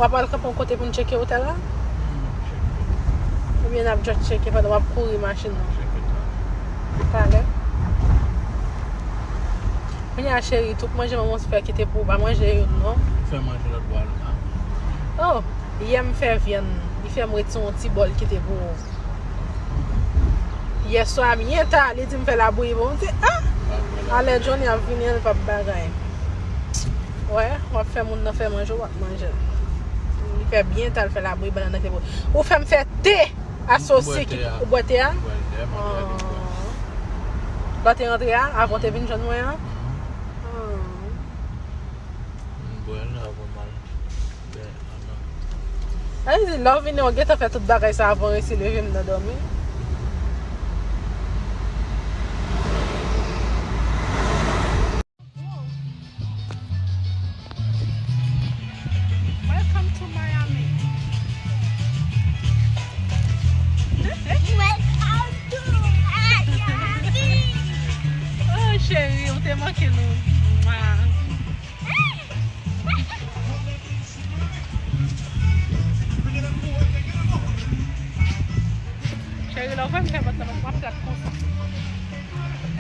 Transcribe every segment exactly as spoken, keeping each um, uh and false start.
W ap al kanpe yon kote pou n tcheke otèl la? Hmm, tcheke. Oubyen n ap just tcheke pandan w ap kouri machin nan? Tcheke talè. Talè. Kounye a, cheri, tout manje manman fè kite pou ou, pa manje youn non. Fè manje lòt bò a. Oh, yè m fè vyann, li fè m ret sou yon ti bòl kite pou ou. Yèswa byen ta, li di m fè labouyi pou m. M di, ah! Alè Johnny ap vini, l p ap bagay. Wè, w ap fè moun nan fè manje, w ap manje l. Li fè byen ta, l fè labouyi, bannann nan te bon. Ou fè m fè te asosye ki ou bwè te a? Ou bwè te a? Lè m antre a, te bwè. Lè w te rantre a, avan w te vin jwenn mwen an? Hmm. M bwè l avan m al. Sa vle di, lè w vini, w gentan fè tout bagay sa avan w resi leve m nan dòmi. Welcome to Miami. Welcome to Miami. Oh, cheri, ou te manke nou. Mwa. Cheri, lè w fè m fè pòt la, m ap fè konsa.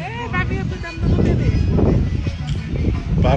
Eh, pa vire pou dam nan, non, bebe. Pa